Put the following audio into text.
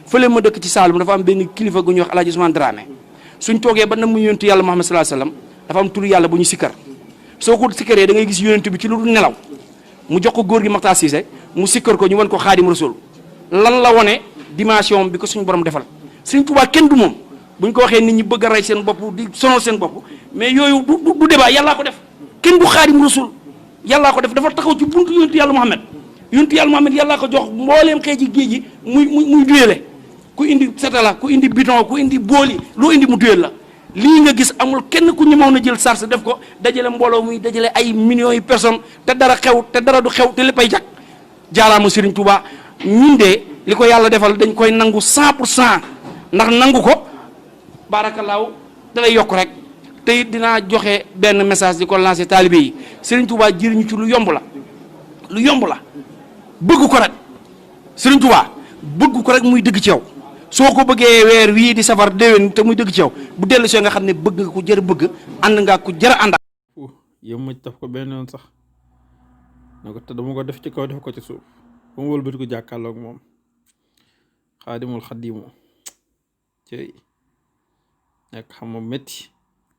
fële ma dëkk ci Saalum dafa am benn kilifa gu ñuy wax Alaaji Ousmane Dramé suñ toogee ba na mu yonentu yàlla Muhammad sallallahu alayhi wasallam dafa am turu yàlla bu ñu sikkar soo ko sikkaree da ngay gis yonent bi ci lu dul nelaw mu jox ko góor gi Maxtaar Siise mu sikkar ko ñu wan ko Xaadim Rasul lan la wone dimension bi ko suñu borom defal Sëriñ Tuubaa kenn du moom buñ ko waxee nit ñi bëgg a rey seen bopp di sonal seen bopp mais yooyu du débat yàllaa ko def kenn du Xaadim Rasul yàllaa ko def dafa taxaw ci buntu yonentu yàlla Muhammad yàllaa ko jox mbooleem xeeji géej gi muy duyele ku indi satala ku indi bidon ku indi booli loo indi mu duyel la lii nga gis amul kenn ku ñëmoon na jël charge def ko dajale mbooloo muy dajale ay millions yi personnes te dara xew te dara du xew te léppay jag jaaraama Serigne Touba ñun de li ko yàlla defal dañ koy nangu 100% ndax nangu ko barakalaaw dalay yokk rek te it dinaa joxe benn message di ko lancer taalibe yi Serigne Touba jëriñu ci lu yomb la bëgg ko rek Serigne Touba bëgg ko rek muy dëgg ci yow soo ko bëggee weer wii di safar déwén te muy dëgg ci yow bu dellu soo nga xam ne bëgg nga ko jër bëgg ànd nga ko jër ànd. yow ma daf ko benn yoon sax na ko te dama ko def ci kaw def ko ci suuf ba mu wëlbati ko jàkkaarloog moom xaadimul xadimu cey nekk xam ma métti